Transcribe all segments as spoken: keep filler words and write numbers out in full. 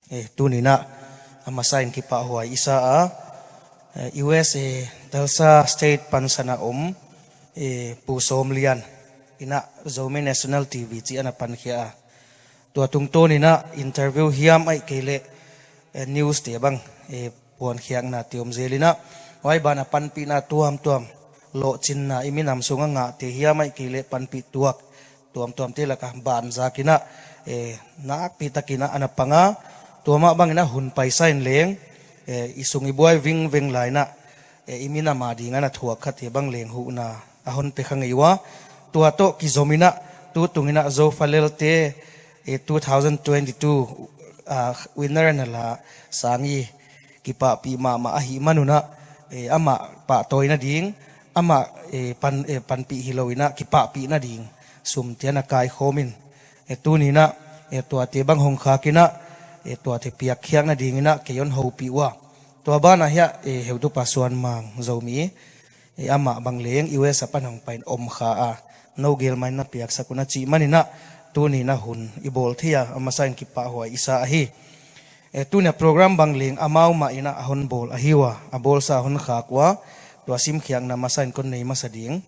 Eh, tuninah a masa in kipahhuai i sa a, eh, U S A Tulsa State pansan a om, eh, Pu Sawm Lian inah Zomi National T V cih a na pankhia a, tua tungtawninah interview hiam aih kei leh, eh, news te bang, eh, puankhiakna te om zel inah, huai banah panpihna tuamtuam, lawhcinna i minam sungah ngahte hiam aih kei leh panpih tuak tuamtuamte lakah banzak inah, eh, nakpi takinah a na panga, tua mah banginah hun paisa in leng, eh, i sung i buai vingveng lai inah, eh, i minam a dingah na thuak khate bang leng huhna a hon pia kha ngei uh a, tua tawh kizom inah tutung inah Zofa Lelte, eh, two thousand twenty-two, ah, winner na la Sang i kipahpih mahmah ahih manunah, eh, amah pahtawi nading, amah, eh, pan, eh, panpih hi lo inah kipahpih nading sumte a na kaikhawm in, eh, tuninah, eh, tuate bang hong khak inah, eh, tuate piakkhiak nadinginah kei hon hopih uh a, tua banah hiah, eh, heutupa Suan Mang Zomi, eh, amah bang leng U S a pan hong pai in om kha a, no gel mah in na piaksak un a cih maninah tuninah hun i bawl thei a, a masa in kipahhuai i sa ahi. Eh, tunia program bang leng amau mah inah a hon bawl ahi uh a, a bawlsa a hon khak uh a, tua simkhiakna masa in kon nei masa ding.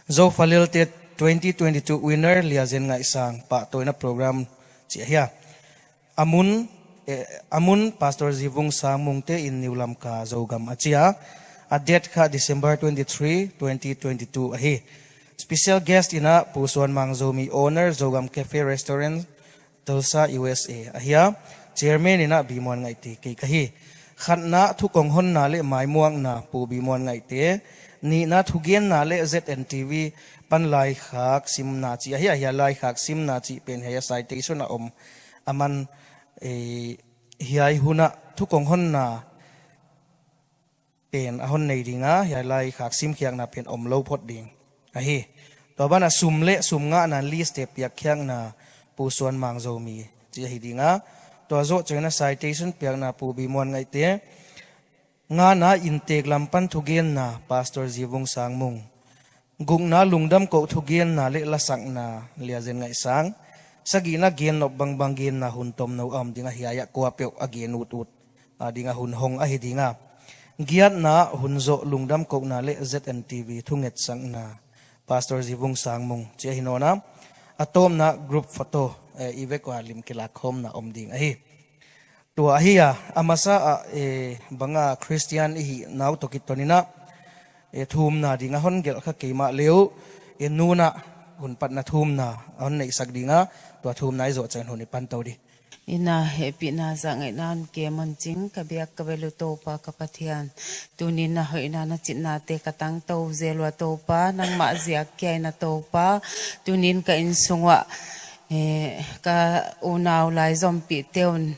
Zofa Lelte twenty twenty-two winner Lia Zen Ngaih Sang pahtawina program cih ahi a, a mun, eh, a mun Pastor Zi Vung Sang Mungte in New Lamka, Zogam a ci a, a date kha December twenty-three, twenty twenty-two ahi. Special guest inah Pu Suan Mang Zomi, owner Zogam Cafe Restaurant, Tulsa, U S A ahi a, chairman inah Bi Muan Ngaihte kei ka hi. Khatna, thukong honna le maimuakna, Pu Bi Muan Ngaihte. Nihna, thugenna le Z N T V pan laikhak simna cih ahi a, hiai laikhak simna cih pen hiai a citation a om a man, eh, hiai hunah thukong honna pen a hon nei ding a, hiai laikhak simkhiakna pen om lo phot ding ahi. Tua banah sum le sum ngahna list te piakkhiakna Pu Suan Mang Zomi cih ahi ding a, tua zawh ciangin a citation piakna Pu Bi Muan Ngaihte. Ngana, inntek lam pan thugenna Pastor Zi Vung Sang Mung. Gukna, lungdam koh thugenna le lasakna Lia Zen Ngaih Sang. Sagihna, gennop bangbang genna hun tomno a om ding a, hiai ah kuapeuh a gen utut a ding a hun hong ahi ding a. Giatna, hun zawh lungdam kohna le Z N T V thungetsakna Pastor Zi Vung Sang Mung cih ahi nawn a. A tawpna, group photo, eh, i vek ua lim kilakkhawmna om ding ahi. Tua ahi a, a masa ah, eh, banga Khristian i hih nau tawh kiton inah, eh, thumna ding a hon gelh kha kei mah le uh, eh, nunah hun patna thumna a hon neihsak ding a, tua thumna i zawh ciangin hun i pan to dih. Ina hehpihna zahngaihna hon kem un cing, ka biak ka bel uh Topa ka Pathian. Tunin na hoihna na citnate ka tangto zel ua Topa, nangmah ziak kia ina Topa. Tunin ka innsung uah, eh, ka unau lai zompihte un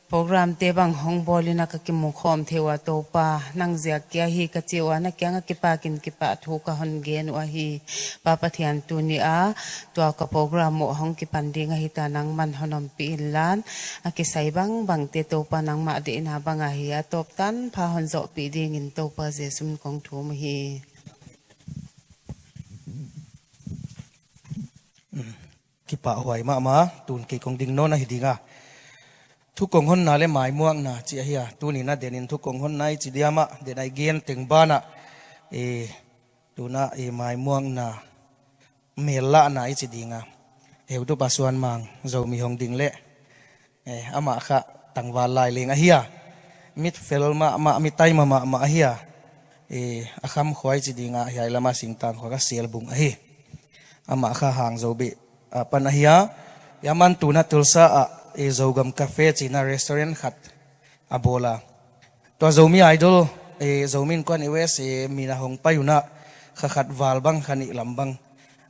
programte bang hong bawl ina ka kimukhawm thei ua Topa, nang ziak kia hi ka ci ua, na kiangah kipakin kipahthu ka hon gen uh ahi. Pa Pathian, tuni a tua ka program uh hong kipan ding ahi ta, nangman hon ompih inlan, a kisai bangbangte Topa nangmah deihna bang ahi a, tawp tanpha hon zawhpih dingin Topa Jesu min kong thum uh hi. Kipahhuai mahmah, tun kei kong ding nawn ahi ding a. Thukong honna le maimuakna cih ahi a, tunin a denin thukong honna i ci diam ah, den a i gen teng banah, eh, tuna, eh, maimuakna, mellahna i ci ding a. Heutupa Suan Mang Zomi hong ding leh, eh, amah kha tangval lai leng ahi a, mitfel mahmah, mitaima mahmah ahi a, eh, a khamkhua i ci ding a, hiai lam a singtang khua kha Selbung ahi. Amah kha Hangzo beh a pan ahi a, i aman tuna Tulsa ah, eh, Zogam Cafe cihna restaurant khat a bawl a. Tua Zomi Idol, eh, Zomi Innkuan U S A min a hong pai un a, kha khat val bang, kha nih lam bang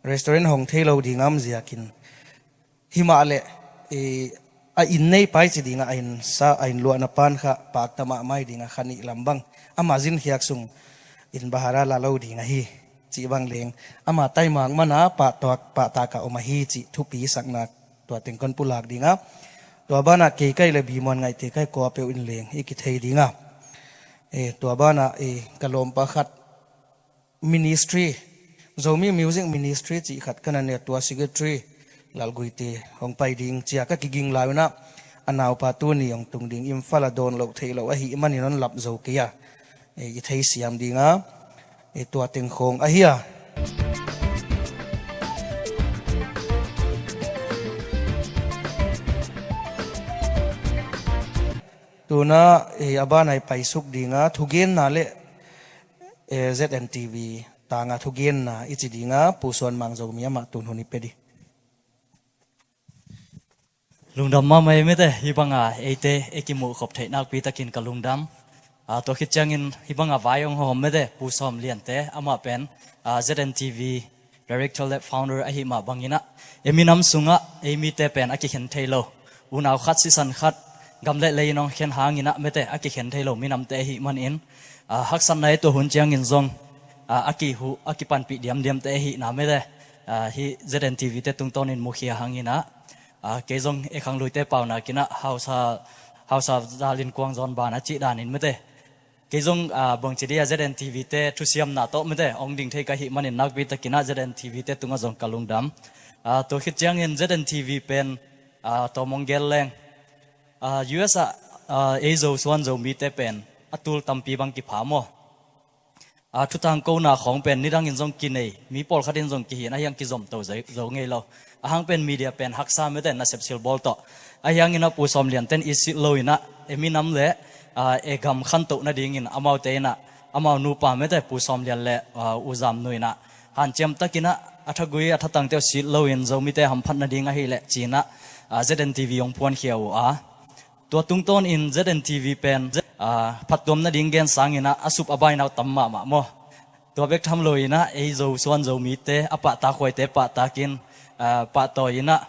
restaurant hong thei lo ding a om ziakin. Himahleh, eh, a inn neipa i ci ding a, a inn sa, a inn luahna pan kha pakta mahmah hi ding a, kha nih lam bang. Ama zinkhiak sung inn bahara la lo ding ahi cih bang leng, ama taimak man a pahtak, pahtak a om ahi cih thupi sakna tua teng kon pulak ding a, tua banah kei ka hih leh Bimuan Ngaihte ka hih, kua peuh in leng i kithei ding a. Eh, tua banah, eh, ka lawmpa khat ministry, Zomi Music Ministry cih khat ka na ne, tua secretary Lalguite hong pai ding ci-a ka kiging lai un ah, a naupa tuni hong tung ding, Imphal ah dawn loh theih loh ahih manin hong lap zo kei a, eh, i theisiam ding a, eh, tua teng khawng ahi a. Tu-in ah, eh, a banah i paisuk ding a, thugenna le, eh, Z N T V tang a thugenna i ci ding a, Pu Suan Mang Zomi, amah tu-in hun i pia ding. Lungdam mahmah ei mite, hih bang a eite i kimuh khop theih nakpi takin ka lungdam. Ah, tua khit ciangin hih bang a vai hong hawm mite, Pu Sawm Lian te, amah pen, ah, Z N T V director le founder ahih mah bangin ah, ei minam sungah ei mite pen a kikhen thei lo, unau khat sisan khat, gam le lei in hong khen hangin ah mite, a kikhen thei lo minamte ahih manin, ah, haksatna ei tuah hun ciangin zong, ah, a kihuh, a kipanpih diamdiamte ahihna mite, ah, hih Z N T V te tungtawnin mukhia hangin ah, ah, kei zong ei khangluite paunak in ah, hausa, hausa zal in kuang zawn ban a cih danin mite, kei zong, ah, bangci dih a Z N T V te thusiamna tawh mite hong ding thei ka hih manin nakpi takin ah Z N T V te tungah zong ka lungdam. Ah, tua khit ciangin Z N T V pen, ah, tawm hong gel leng, ah, U S ah, ah, ei Zo suan Zomite pen a tul tampi bang kipha maw? Ah, thutangkona khawng pen nidangin zong kinei, mi pawlkhat in zong kihi in, ahi hang kizom to zo, zo ngei lo. Ahang pen media pen haksa mite, nasep silbawl tawh. Ahi hangin ah Pu Sawm Lian ten i silh lo in ah, ei minam le, ah, ei gam khantoh nadingin amaute in ah, amau nupa mite, Pu Sawm Lian le, ah, U Zam Nu in ah, hanciam takin ah, a thagui a thatangte uh silh loin Zomite hamphat nading ahih leh ci-in ah, ah, Z N T V hong phuankhia uh a. Tua tungtawnin Z N T V pen, ah, phattuam nading gen sangin ah, a sup a bainau tam mahmah maw? Tua bek tham loin ah, ei Zo suan Zomite a pahtak huaite pahtakin, ah, pahtawi in ah,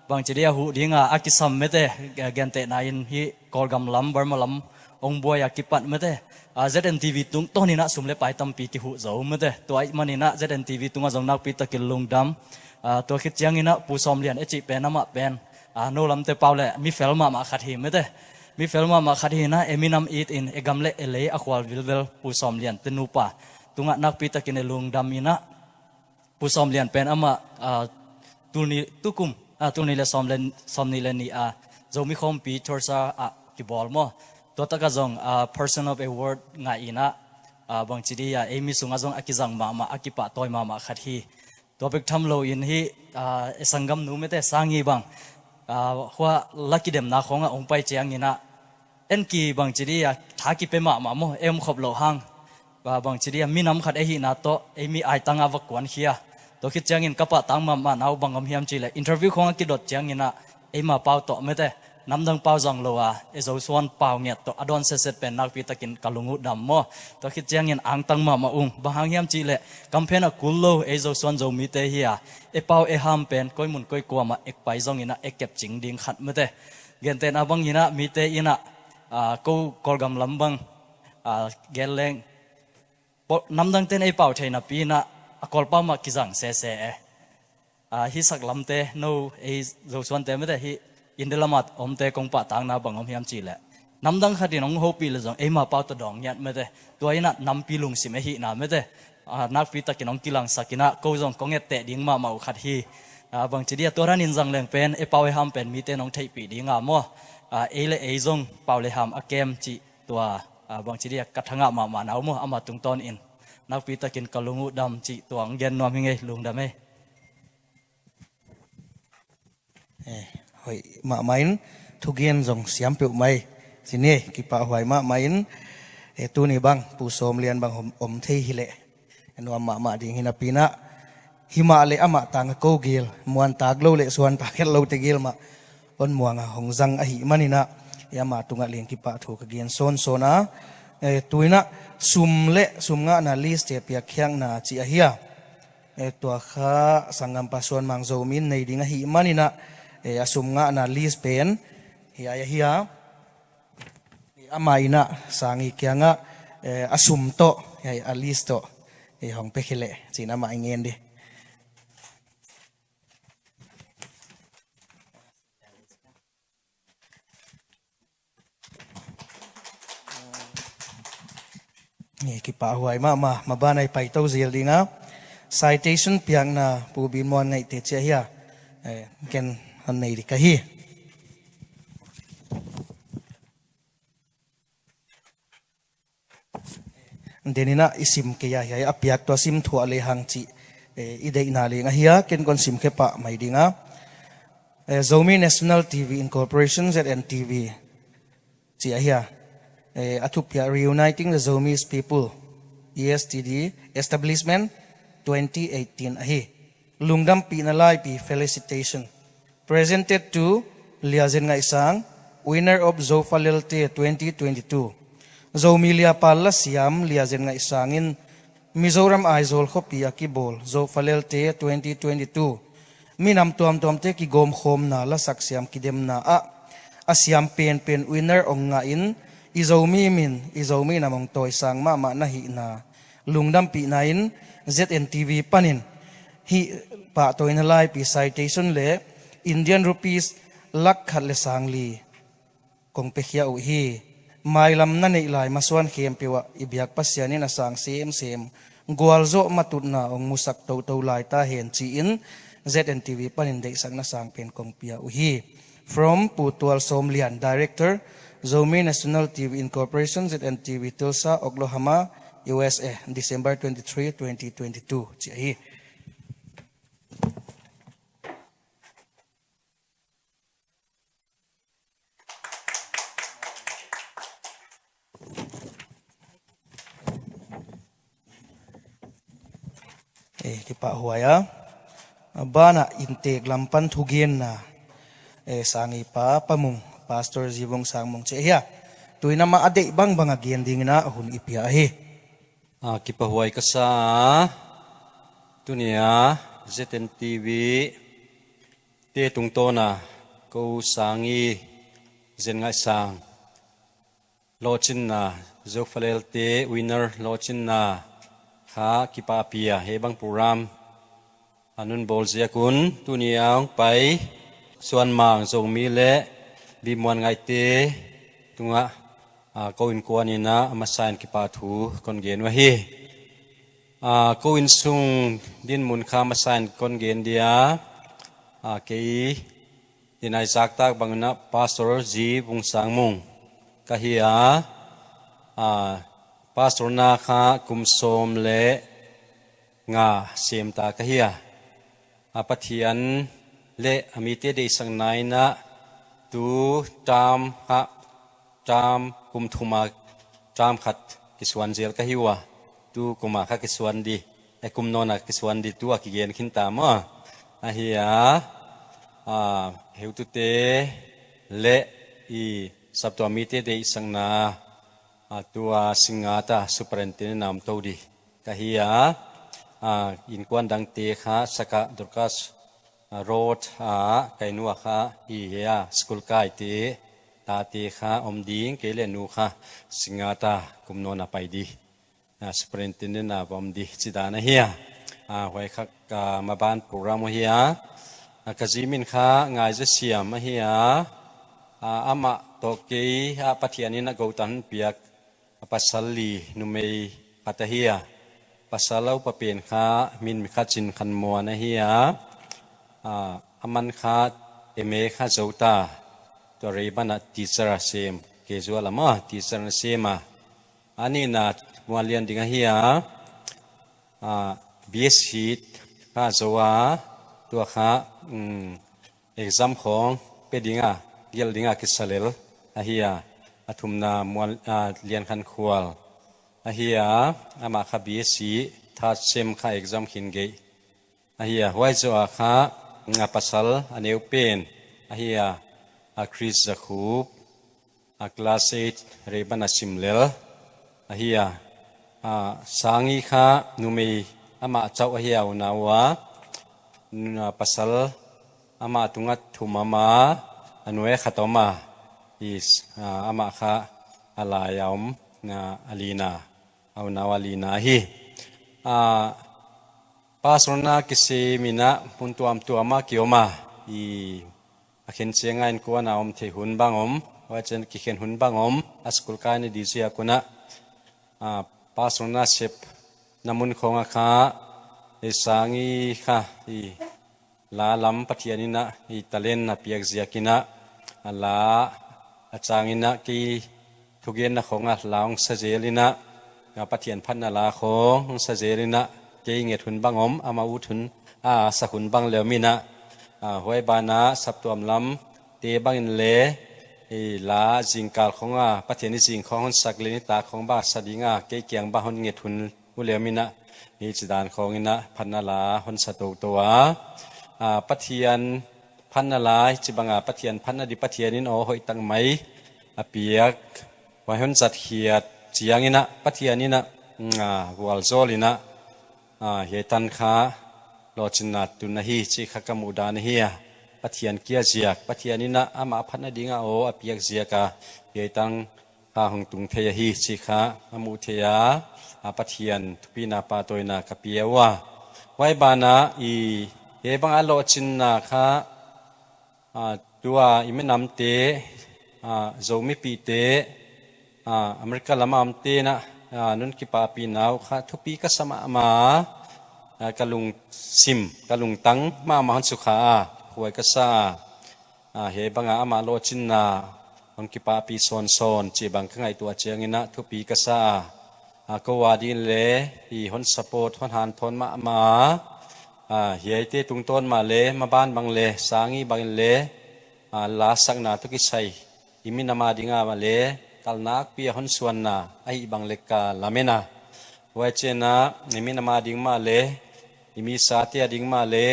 bangci dih a huh ding a, a kisam mite, ah, gentehna in hih Kawlgam lam, Burma lam hong buai a kipat mite, ah, Z N T V tungtawnin ah sum le pai tampi kihuh zo mite. Tua ahih manin ah Z N T V tungah zong nakpi takin lungdam. Ah, tua khit ciangin ah Pu Sawm Lian ei cih pen, amah pen, ah, no lamte pau le mi fel mahmah khat hi mite. Mi fel mahmah khat hi in ah, ei minam it in, ei gam le ei lei a khual vilvel Pu Sawm Lian te nupa tungah nakpi takin ei lungdam in ah, Pu Sawm Lian pen amah, ah, tul nih, tukum, ah, tul nih le sawm le, sawm nih le nih a Zomi Khawmpi Tulsa ah kibawl maw? Tua takah zong, ah, Person of Award ngah in ah, ah, bangci dih a, ei mi sungah zong a kizang mahmah, a kipahtawi mahmah khat hi. Tua bek tham loin hih, ah, ei sanggamnu mite Sangi bang, ah, hua la kidemna khawngah hong pai ciangin ah, en ki bangci dih a, tha kipia mahmah maw, ei om khop loh hang. Ba bangci dih a, minam khat ei hihna tawh, ei mi aitang a va kuankhia. Tua khit ciangin ka pahtak mahmahna uh bang om hiam cih leh, interview khawng a kidot ciangin ah, eima pau tawh mite, namdang pau zang lo a, ei Zo suan pau ngiat tawh a dawn setset pen nakpi takin ka lung uh dam maw? Tua khit ciangin angtang mahmah ung. Bang hang hiam cih leh, kam phen a kul lo ei Zo suan Zomite hi a, ei pau ei ham pen koi mun koi kuamah ek pai zongin ah, ei kepcing ding khat mite. Gentehna bangin ah, mite in ah, ah, ko Kawlgam lam bang, ah, gel leng, namdangte in ei pau thei napi in ah, a Kawlpau mah kizang sese e. Ah, hih sak lamte, no ei Zo suante mite, hih India lamah omte kong pahtakna bang om hiam cih leh, namdang khat in hong hopih leh zong eima pau tawh dawng ngiat mite. Tua in ah nampi lungsim ei hihna mite, ah, nakpi takin hong kilangsak in ah, ko zong kong etteh ding mahmah uh khat hi. Ah, bangci dih a, tua danin zang leng pen, ei pau ei ham pen mite in hong theihpih ding a maw? Ah, ei le ei zong pau le ham a kem cih tua, ah, bangci dih a, ka thangah mahmahna uh maw, ama tungtawnin nakpi takin ka lung uh dam cih tua hong gen nuam hi ing ei. Lungdam ei. Eh, hoih mahmah in, thugen zong siam peuhmah ei. Ci ni ei, kipahhuai mahmah in, eh, tuni bang Pu Sawm Lian bang om, om thei hi leh, nuam mahmah ding hi napi in ah, himah leh amah tang a ko gel, muantak lo leh suantak het lote gel mah hong muang a hong zang ahih manin ah, eh, ama tungah leng kipahthu ka gen sawnsawn a. Eh, tu-in ah sum le sum ngahna list te piakkhiatna cih ahi a. Eh, tua kha sanggampa Suan Mang Zomi in nei ding ahih manin ah, eh, a sum ngahna list pen hiai ahi a. Amah in ah Sangi kiangah, eh, a sum tawh, hiai a list tawh, eh, hong pia khin leh, ci-in amah i ngen dih. Kipahhuai mahmah. Maban a i paito zel dinga citation piakna Pu Bin Muan Ngaihte ci a hi a, eh, ken hon nei ding ka hi. Deninah i sim kei a, hiai a piak tua sim thuah lehang cih, eh, i deihna leng ahi a, ken kon sim khe pah mai dinga. Eh, Zomi National T V Incorporation, Z N T V ci a hi a. Eh, a thupiak Reuniting the Zomese People, E S T D, Establishment, twenty eighteen ahi. Lungdampihna laipi, felicitation. Presented to Lia Zen Ngaih Sang, winner of Zofa Lelte twenty twenty-two. Zomi liapa lasiam Lia Zen Ngaih Sang in Mizoram Aizawl khuapi a kibawl Zofa Lelte twenty twenty-two minam tuamtuamte kigawmkhawmna lasak siam kidemna ah a siam penpen winner ong ngah in, i Zomi min, i Zomi nam ong tawisang mahmah na hihna lungdampihna in Z N T V panin hih pahtawina laipi citation le Indian rupees lakh khat le sang li kong piakhia uh hi. Mailam na neih lai masuan khempeuh ah i biak Pasian in a sang semsem, gualzawh matutna ong musak toto lai ta hen ci-in Z N T V panin deihsakna sangpen kong pia uh hi. From Pu Tual Sawm Lian, Director, Zomi National T V Incorporation, Z N T V, Tulsa, Oklahoma, U S A, December twenty-three, twenty twenty-two ci a hi. Eh, kipahhuai a. A banah inntek lam pan thugenna, eh, sangipa Pa Mung, Pastor Zi Vung Sang Mung ci a hi a. Tuin amah a deih bangbang a gen dingin a hun i pia ahi. A, kipahhuai ka sa a, tuni a Z N T V te tungtawna ko sangi Zen Ngaih Sang lawhcinna, Zofa Lelte winner lawhcinna kha kipahpih a, hih bang program a nunbawl ziak un tuni a hong pai Suan Mang Zomi le Bin Muan Ngaihte tungah, a, ko innkuan in a masa in kipahthu kon gen uh ahi. A, ko innsung dinmun kha masa in kon gen dia, a, kei in a i zaktak bangin a Pastor Zi Vung Sang Mung ka hi a, a, pastor na kha kum sawm le nga semta ka hi a, a, Pathian le a mite deihsakna in a tu term kha, term kum thum a term khat kisuan zel ka hi uh a, tu kum a kha kisuan di, e, kum nawn a kisuan di tu a kigen khin ta maw. Ahi a, a, heutute le i saptuam mite deihsakna, a, tu a Singata superintendent a om to di ka hi a, a, innkuan dangte kha Saka Dorcas, a, Road a, ka inn uh a kha i hi a, school kaite tate kha om ding, kei le nu kha Singata kum nawn a pai di, a, superintendent a va om di ci dan ahi a. A, huai kha, a, maban program ahi a. A, ka zi min kha Ngai Za Siam ahi a. A, amah tawh kei a Pathian in a gotan piak a pasal li, numei khat ahi a. Pasal a upa pen kha min kha Cin Khan Muan ahi a. A, aman kha M A kha zo ta, tua Rayburn a teacher a sem, casual a maw, teacher na sem a. A nihna Muan Lian Ding ahi a, a, B S C kha zo a, tua kha, um, exam khawng pe ding a, gelh ding a kisa lel ahi a. A thumna Muan, a, Lian Khan Khual ahi a, amah kha B S C third sem kha exam khin geih ahi a. Huai zoh a kha, a, pasal a neu pen ahi a, a, Chris Za Khup, a, class eight Rayburn a sim lel ahi a. A, sangi kha numei amah cauh ahi a, unau a, n-, a, pasal amah tungah thum a om a, a nuai ah khat om a, i s-, a, amah kha a lai a om, a, a lina, a unau a lina ahi. A, pastor na kisem in a mun tuamtuam ah kiom a, i a khen ciang a innkuan a om thei hun bang om, huai ciang kikhen hun bang om, a school kaina ding ziak un a, a, Pastor na sep na mun khawng ah kha, i sang i kha, i la lam Pathian in ah i talent a piak ziak in ah, a la a cang in ah kei thugenna khawng ah la hong sa zel in ah, a Pathian phatna la khawng hong sa zel in ah, kei nget hun bang om, amah ut hun, a sak hun bang le om in ah, a, huai banah saptuam lam te bangin le, i la zingkal khawng a Pathian i zing khawng hon sak le nitak khawng bang sa ding a kei kiang bang hon nget hun uh le om in ah, hi ci dan khawng in ah phatna la hon sa toto a, a, Pathian phatna la hi ci bang a Pathian phatna di Pathian in aw hoih tak mai a piak, huai hon zatkhiat ciang in ah Pathian in ah, mm, a, vualzawl in ah, a, hiai tan kha lawhcinna tun ahi cih kha ka muh dan ahi a, Pathian kia ziak, Pathian in ah amah phatna ding a aw a piak ziak a hiai tan kha hong tung thei ahi cih kha a muh thei a, a, Pathian thupina pahtawina ka pia uh a, huai banah i hiai bang a lawhcinna kha, a, tua i minamte, a, Zomipihte, a, America lam a omte in ah, a, non kipahpihna uh kha thupi ka sa mahmah a, ka lungsim, ka lungtang mahmah hon sukha a, khuai ka sa a, a, hiai bang a amah lawhcinna hong kipahpih sawnsawn cih bang ka ngaihtuah ciang in ah thupi ka sa a, a, ko a ding le i hon support, hon hanthawn mahmah a, a, hiaite tungtawn mah le maban bang le sang i bangin le, a, la sakna tawh kisai i minam a ding a mah le kal nakpi a hon suanna ahih bang le ka lamen a, huai ciang in ah i minam a ding mah le i misate a ding mah le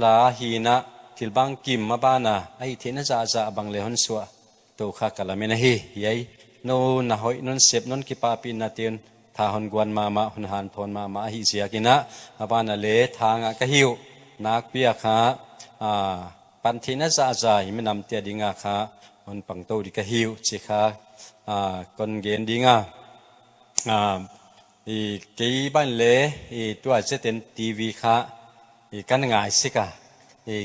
la hi in ah thil bangkim maban a ahih theihna zahzah bang le hon suah to kha ka lamen ahi. Hiai no na hoih, non sep, non kipahpihna te un tha hon guan mahmah, hon hanthawn mahmah ahih ziak in ah, a ban ah le tha ngah ka hi uh, nakpi a kha, a, pan theihna zahzah i minamte a ding a kha hon pangto di ka hi uh cih kha, a, kon gen ding a, a, i kei bang le i tua Z N T V kha i kan ngai sik a, i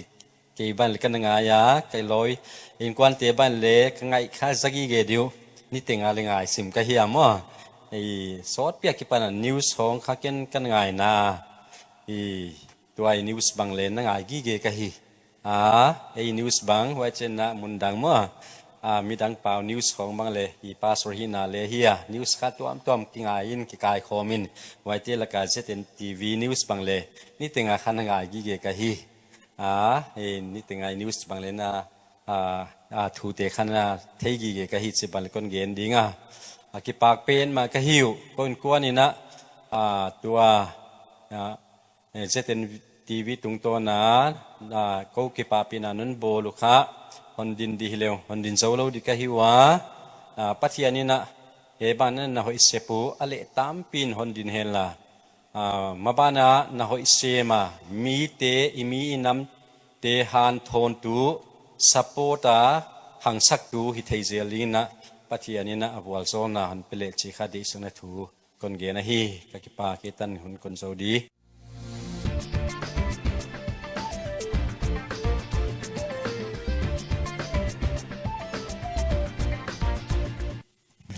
kei bang le kan ngai a, kei lawi innkuante bang le ka ngaih kha za gige di uh, niteng a le ngai sim ka hi a maw. I sawtpi a kipan a news khawng kha ken kan ngaina, i tua i news bang le na ngai gige ka hi. A, ei news bang, huai ciang in ah mundang maw, a, midang pau news khawng bang le i pastor hihna le hi a, news kha tuamtuam kingai in, kikaikhawm in, huaite lak a Z N T V news bang le niteng a kha na ngai gige ka hi. A, ei niteng a i news bang le na, a, a, thute kha na thei gige ka hi cih bang le kon gen ding a, a kipak pen mah ka hi uh, ko innkuan in ah, a, tua, a, eh, Z N T V tungtawn a, a, ko kipahpihna non bawl uh kha hon din di hi le uh, hon din zo lo di ka hi uh a, a, Pathian in ah hiai ban ah na hoih sep uh a leh tampi in hon din hen la, a, maban ah na hoih sem a mite, i mi i namte hanthawntu, support a hangsaktu hi thei zel ding in ah Pathian in ah a vualzawlna hon pe leh cih kha deihsakna thu kon gen ahi. Ka kipak hi, tan hun kon zo di.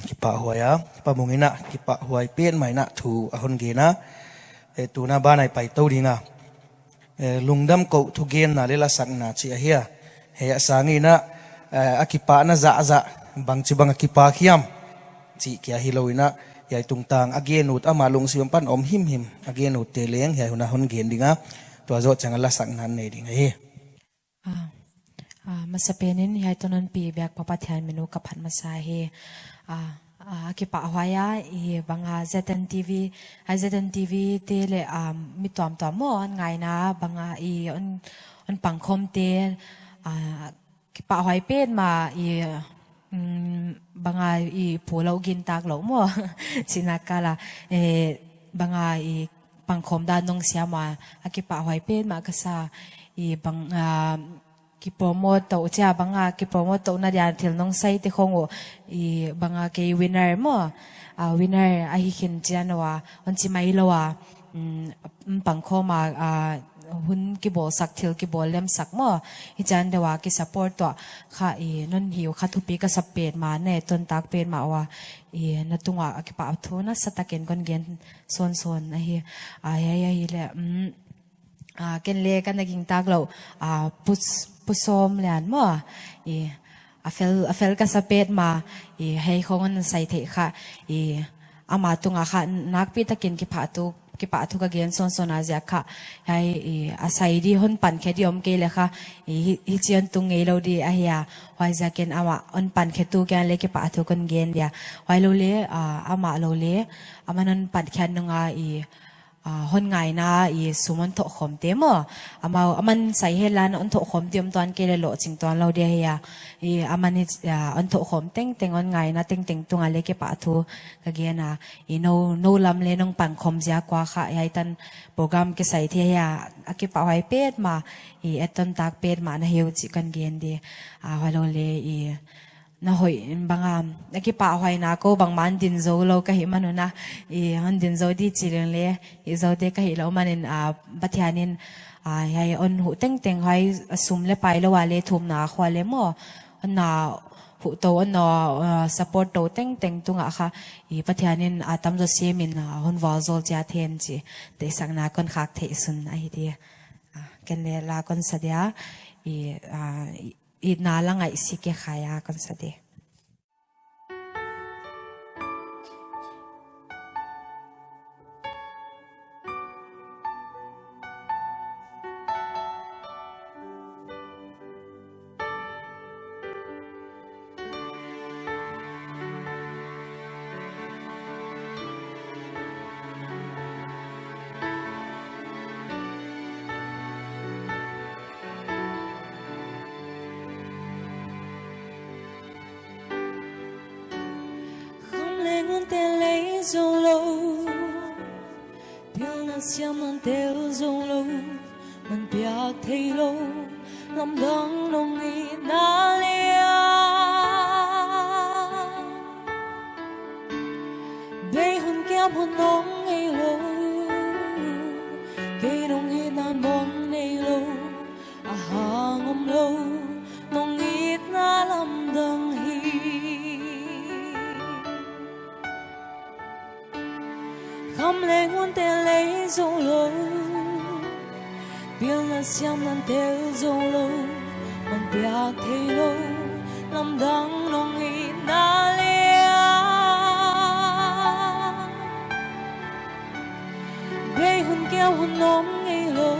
Kipahhuai a, Pa Mung in ah kipahhuai petmah in ah thu a hon gen a, eh, tuna ban ah i paito ding a, eh, lungdam koh thugenna le lasakna cih ahi a. Hiai a sang in ah, eh, a kipahna zahzah bangci bang a kipak hiam cih kia hi lo in ah, hiai tungtang a gen ut, amah lungsim pan om himhim a gen utte leng hiai hun ah hon gen ding a, tua zoh ciang a lasakna nei ding ahi. A, a, masa pen in hiai tawh non pi biak Pa Pathian min uh ka phat masa hi. A, a, a kipahhuai a, i bang a Z N T V, a Z N T V te le, a, mi tuamtuam maw, hon ngaina bang a i hon, hon pangkhawmte, a, kipahhuai petmah i, mm, bang a i pu lo gintak lo maw, cihna kal a, eh, bang a i pangkhawm dan nong siam a, a kipahhuai petmah ka sa, i bang a, kipromote toh cia bang a, kipromote toh na dia thil nong saite khawng uh, i bang a kei winner maw, a, winner ahi khin cian uh a, hon ci mai lo a, mm, pangkhawm a, a, hun kibawlsak, thil kibawl lemsak maw. Hi cian deuh a kisupport tuah kha i non hiu kha thupi ka sa petmah, na ettontak petmah uh a, i na tungah a kipahthu nasatakin kon gen sawnsawn ahi. A, hei, hei, hei le, um, a, ken le ka na gingtak loh, a, Pu S-, Pu Sawm Lian maw. I, a fel, a fel ka sa petmah, i hei khong on sai theih kha, i ama tungah kha nakpi takin kipahthu, kipahthu ka gen sawnsawn a ziak kha, hei, i a sai di hon pankhia di om kei le kha, i hi, hi ci on tung ngei lo di ahi a, huai ziakin ama hon pankhia tu kiang le kipahthu kon gen dia, huai lo le, a, ama lo le, aman hon pankhia nunga i, a, hon ngaina i sum hon thohkhawmte maw. Amau, aman sai helan hon thohkhawmte om tuan kei le lawhcing tuan lo dia hi a. I aman i, a, hon thohkhawm tengteng, hon ngaina tengteng tungah le kipahthu ka gen a. I no, no lam le nong pankhawm ziak ua kha, i haitan program kisai thei hi a, a kipahhuai petmah, i ettontak petmah na hi uh cih kan gen di. A, huai lo le i na hoih in banga, a kipahhuaina ko bangmah an din zo lo ka hih man un a, i hon din zo di ci leng le, i zote ka hih loh manin, a, Pathian in, a, hei hon huh tengteng huai, a, sum le pai lo a le thumna khua le maw, hon na huh to, hon na, a, support to tengteng tungah kha, i Pathian in, a, tamzaw simin, a, hon vualzawl ciat hen ci, deihsakna kon khak theih sun ahi di. A, ken le la kon sa dia, i, a, i, Itna la ngaih si ke khai a kon sa di. Kham leng un te lei zo lo, pilna siam nan tel zo lo, man piak thei lo, lamdang nong itna le a. Bei hun kiam hun nong ngei lo, kei nong itna mong nei lo, a hang om lo, nong itna lamdang hi. Kham leng un te lei zo lo, pilna siam nan tel zo lo, man piak thei lo, lamdang nong itna le a. Bei hun kiam hun nong ngei lo,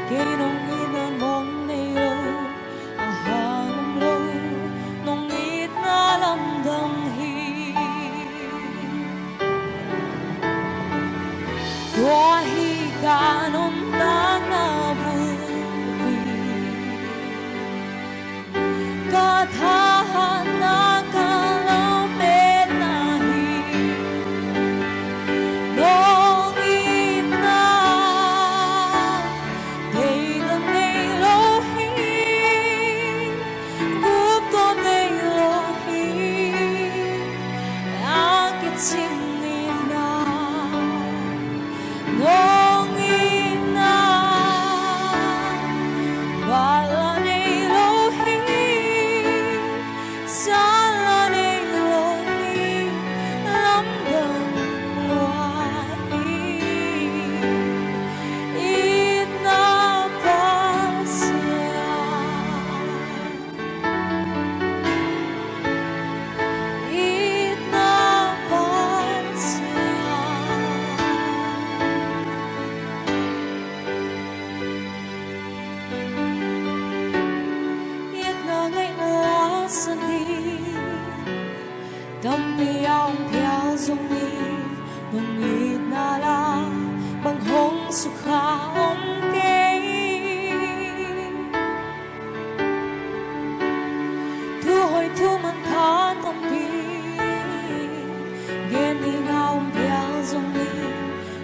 kei nong itna mong nei lo, a hang om lo, nong itna lamdang hi. Tua hi ka nuntakna bulpi, ka thahatna, ka lametna hi. Nong itna deidan nei lo hi, guptuam nei lo hi, a kicing itna. Nong itna, bat la nei lo hi, sa la nei lo hi, lamdang lua hi. Itna Pasian, itna Pasian. Itna ngaihna la sa ni, tampi a om phial zong ni, nong itna la bang hong sukha om kei. Thu hoih thu manpha tampi gen ding a om phial zong ni,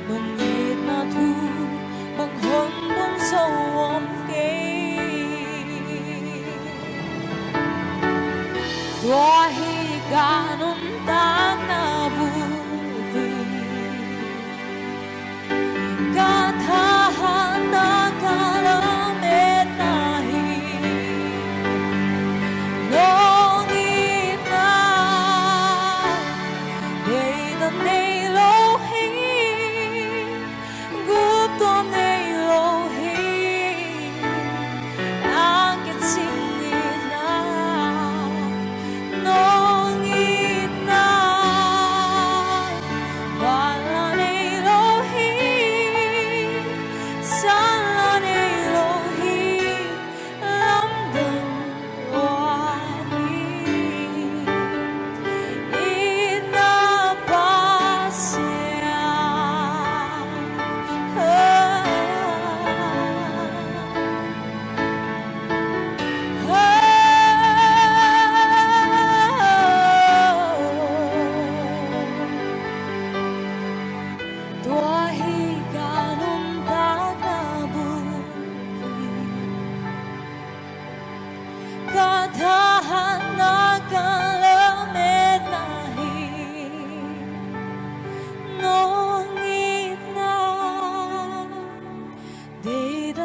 nong itna thu bang hong bang zo om kei. Tua hi ka nuntakna bulpi, ka tha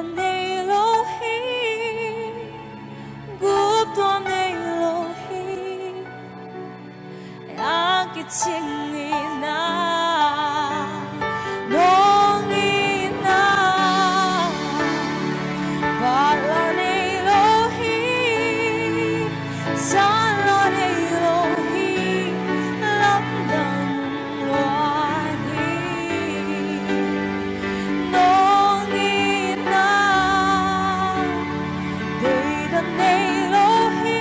Nei lo hi, guptuam nei lo hi, a kicing ina, nong ina, bala nei lo hi, sala nei lo hi, lamdang lua hi. Nong ina, deidan nei lo hi,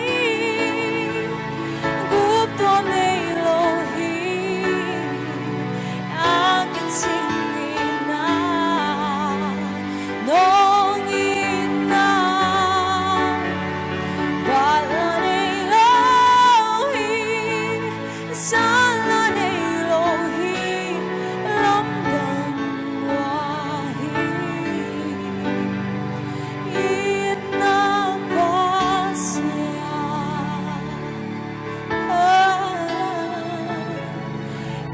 guptuam nei lo hi, a kicing ina, nong ina, bala nei lo hi, sala nei lo hi, lamdang lua hi. Itna Pasian, ah,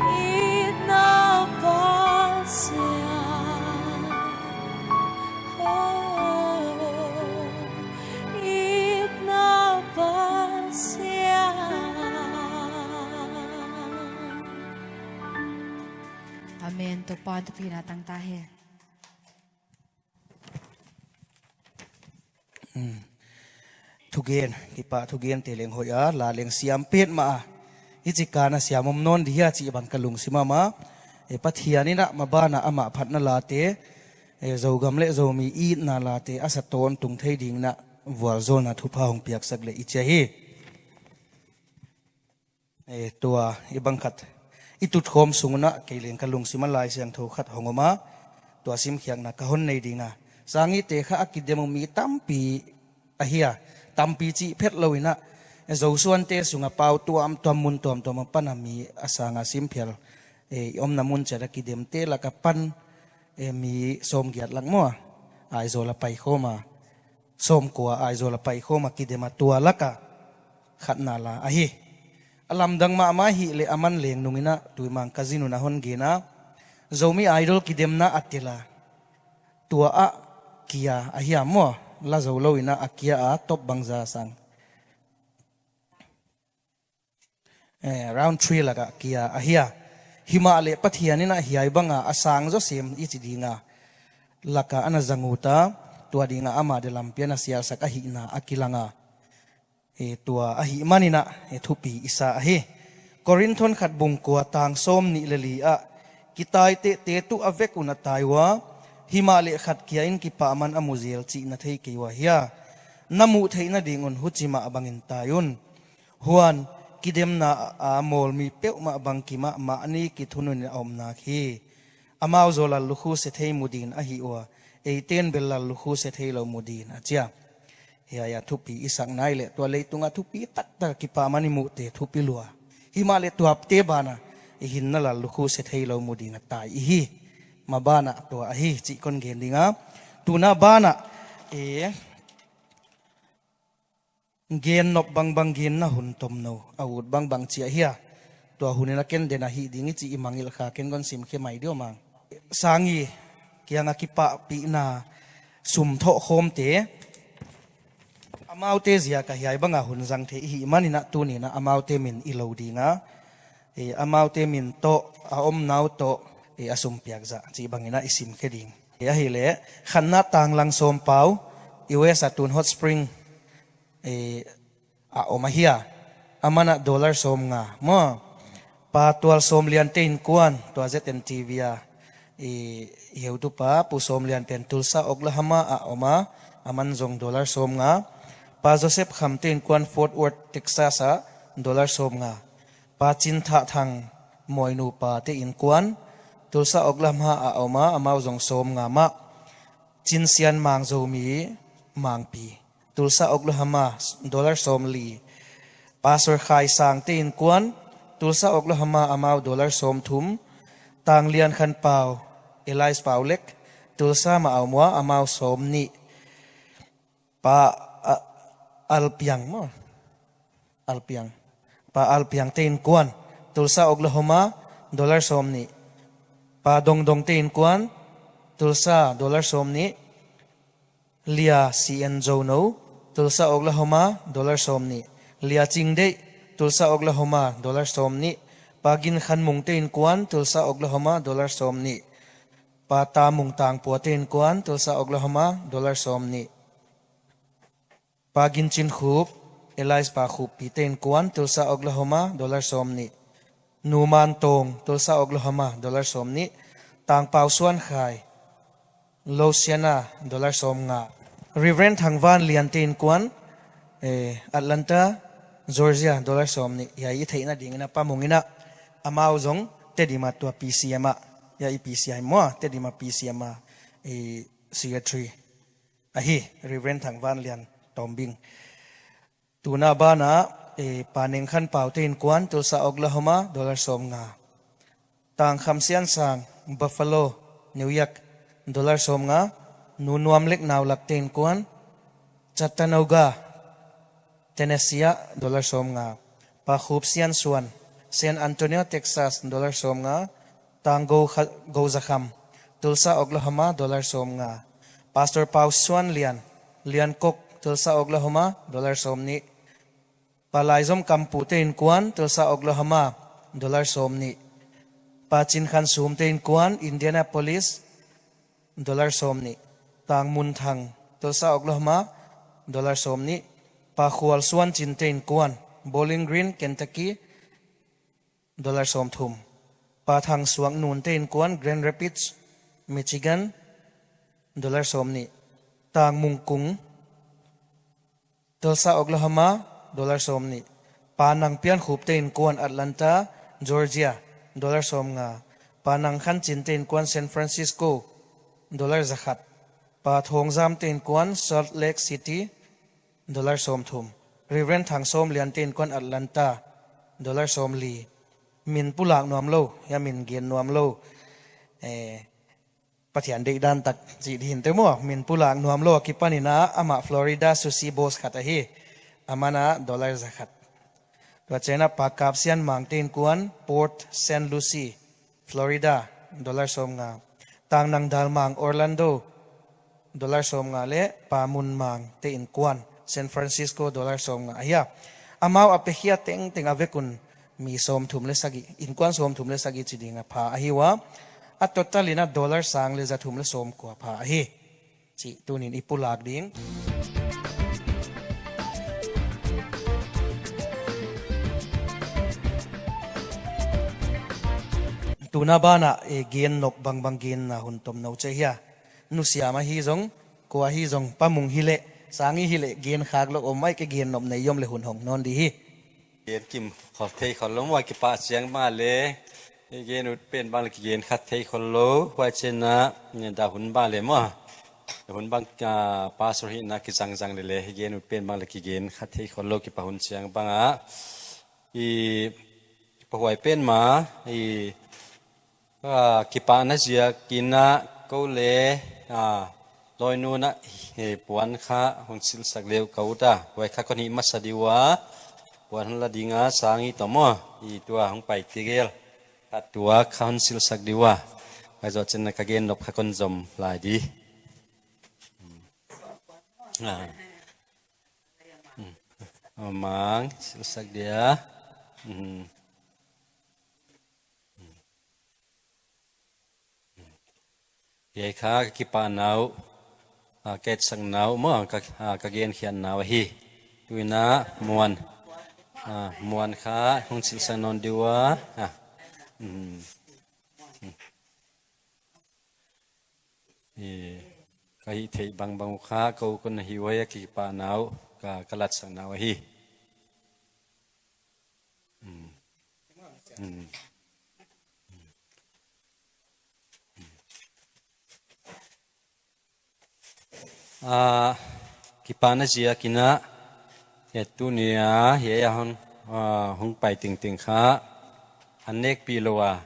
itna Pasian, oh, itna Pasian. Amen. Topa thupina tang ta hen. Thugen, kipa thugen te leng hoih a, la leng siam pet mah a, hih ci kan a siam om nawn dih hia cih bang ka lungsim a, mah e, Pathian in ah maban ah amah phatna late, e, Zogam le Zomi itna late a sa tawntung thei ding in ah vualzawlna thupha hong piaksak leh i ci hi. E, tua i bang khat i tutkhawm sung un ah kei leng ka lungsim a Lai Siangtho khat hong om a, tua simkhiakna ka hon nei ding a. Sangite kha a kidem uh mi tampi ahi a, tampi cih phet lo in ah, e, Zosuante sung a pau tuamtuam, mun tuamtuam a pan a mi a sang a simphial, e, i omna mun ciat a kidemte lak a pan, e, mi sawmgiat lak maw, Aizawl a paikhawm a, sawmkua Aizawl a paikhawm a kidem a, tua lak a khatna la ahi. A lamdang mahmah ahih leh a man leng nung in ah tui mang ka zin un a hon gen a, Zomi Idol kidemna a tel a, tua ah kia ahi a maw, la zo lo in ah a kia a top bangza sang, e, round three lak ah kia ahi a. Himah leh Pathian in ah hiai bang a a sang zaw sem i ci ding a, lak a ana zang ut a, tua ding a ama de lampi a na sialsak ahihna a kilang a, e, tua ahih man in ah, e, thupi i sa ahi. Korinth khat bung kua tang sawmnih le li ah, kitaitehte tuh a vek un a tai ua, himah leh khat kia in kipahman a mu zel cih na thei kei ua hia? Na muh theihna ding un huci mah bangin tai un. Huan, kidemna a mawl mi peuhmah bangkim ah mahni kithun un a om nak hi. Amau zaw lallukhu se thei mu ding ahi ua, eite'n bel lallukhu se thei lo mu ding a ci a. Hiai a thupi i sak nai leh tua leitung a thupi taktak a kipahman i muhte thupi lua. Himah leh tuate ban a i hinna lallukhu se thei lo mu ding a tai i hi. Maban ah tua ahi cih kon gen ding a. Tuna ban ah, e, gen nop bangbang genna hun tomno a ut bangbang ciah hia? Tua hun in a ken den ahih ding i cih i mangngilh kha, ken kon simkhe mai dih uh mang. Sang i kiang a kipahpihna sum thawhkhawmte, amaute ziak a hiai bang a hun zang thei i hih man in ah tuni in ah amaute min i lo ding a, e, amaute min tawh, a omna uh tawh, e, a sum piak zah cih bang in ah i simkhe ding. E, ahih leh khatna Tanglang Sawm Pau, U S a tun Hot Spring, e, a om ahi a, aman ah dollar sawmnga maw. Pa Tual Sawmliante innkuan, tua Z N T V a i, i heutupa Pu Sawmlian pen Tulsa, Oklahoma a om a, aman zong dollar sawmnga. Pa Joseph Khamte innkuan Fort Worth, Texas a, dollar sawmnga. Pa Cin Thah Thang Mawi nupa te innkuan, Tulsa, Oklahoma a om a, amau zong sawmnga mah. Cin Sian Mang Zomi Mangpi, Tulsa, Oklahoma, dollar sawmli. Pastor Khai Sangte innkuan, Tulsa, Oklahoma, amau dollar sawmthum. Tang Lian Khan Pau, Elias Pau Lek, Tulsa mah a om ua, amau sawmnih. Pa, a, Alpiang maw? Alpiang. Pa Alpiangte innkuan, Tulsa, Oklahoma, dollar sawmnih. Pa Dongdongte innkuan, Tulsa, dollar sawmnih. Lia C N Zono, Tulsa, Oklahoma, dollar sawm nih. Lia Cing Deih, Tulsa, Oklahoma, dollar sawm nih. Pa Gin Khan Mung te innkuan, Tulsa, Oklahoma, dollar sawm nih. Pa Ta Mung Tang Pua te innkuan, Tulsa, Oklahoma, dollar sawm nih. Pa Gin Cin Khup, Elias Pa Khup Pi te innkuan, Tulsa, Oklahoma, dollar sawm nih. Nu Man Tawng, Tulsa, Oklahoma, dollar sawm nih. Tang Pau Suan Khai, Louisiana, dollar sawm nga. Reverend Thang Van Lian te innkuan, eh, Atlanta, Georgia, dollar sawm nih. Hiai i theihna dingin a Pa Mung in a, amau zong Tedim a tua P C M a, hiai i P C M a, Tedim a P C M a, eh, secretary ahi, Reverend Thang Van Lian Tawmbing. Tuna banah, eh, Pa Neng Khan Pau te innkuan, Tulsa, Oklahoma, dollar sawm nga. Tang Kham Sian Sang, Buffalo, New York, dollar sawm nga. Nu Nuam Lek Nau Lak te innkuan, Chattanooga, Tennessee ah, dollar sawm nga. Pa Khup Sian Suan, San Antonio, Texas, dollar sawm nga. Tang Go Kha-, Go Za Kham, Tulsa, Oklahoma, dollar sawm nga. Pastor Pau Suan Lian, Lian Kok, Tulsa, Oklahoma, dollar sawm nih. Pa Lai Zom Kam Pu te innkuan, Tulsa, Oklahoma, dollar sawm nih. Pa Cin Khan Sum te innkuan, Indianapolis, dollar sawm nih. Tang Mun Thang, Tulsa, Oklahoma, dollar sawm nih. Pa Khual Suan Cin te innkuan, Bowling Green, Kentucky, dollar sawm thum. Pa Thang Suak Nun te innkuan, Grand Rapids, Michigan, dollar sawm nih. Tang Mung Kung, Tulsa, Oklahoma, dollar sawm nih. Pa Nang Pian Khup te innkuan, Atlanta, Georgia, dollar sawm nga. Pa Nang Khan Cin te innkuan, San Francisco, dollar za khat. Pa Thawng Zam te innkuan, Salt Lake City, dollar sawm thum. Reverend Thang Sawm Lian te innkuan, Atlanta, dollar sawm li. Min pulak nuam lo, hiai min gen nuam lo. Eh, Pathian deihdan tak cih dih in te maw, min pulak nuam lo a kipanin a, amah Florida sushi boss khat ahi. Aman a dollar za khat. Tua ciangin a Pa Kap Sian Mang te innkuan, Port Saint Lucie, Florida, dollar sawm nga. Tang Nang Dal Mang, Orlando, dollar sawm nga, le Pa Mun Mang te innkuan, San Francisco, dollar sawm nga ahi a. Amau a piakhia tengteng a vekun mi sawm thum le sagih, innkuan sawm thum le sagih ci ding a pha ahi ua. A total in a dollar sang le za thum le sawm kua pha ahi. Cih tunin i pulak ding. Tuna banah, eh, gen nop bangbang genna hun tom no cih hia. Nusiam ahi zong, kua ahi zong, Pa Mung hileh, Sangi hileh, gen khak lo om ai ke gen nop nei om le hun hong nawn di hi. Gen kim khol thei khol lo maw, kipah ciang mah le, gen ut pen bang le kigen kha thei khol lo, huai ciangin a, dah hun bang le maw. Dah hun bang, ah, pastor hihna kizangzang le le, gen ut pen bang le kigen kha thei khol lo, kipah hun ciang bang a. I, kipah huai pen mah, i, Ah, kipahna ziakin a ko le, ah, lawinu in a, eh, puan kha hong silhsak le uh ka ut a, huai kha kon hih masa di ua, puan hong la ding a, Sangi tawh maw, i tua hong pai tegel, a tua kha hong silhsak di ua, huai zawh ciangin a ka gen nop kha kon zom lai di. Ah. Hmm. Amang, silhsak dia. Hmm. Hiai kha ka kipahna uh, ah, ka etsakna uh maw, ka, ah, ka genkhiatna uh ahi. Tu in a muan, ah, muan kha hong silhsak nawn di ua. Ah. Mm. Eh, ka hih theih bangbang uh kha ko kon na hi uh ahi a, ka kipahna uh, ka, ka latsakna uh ahi. Mm. Mm. Ah, kipahna ziakin a, eh, tuni a, hiai a hong, ah, hong pai tengteng kha, an nekpih lo a,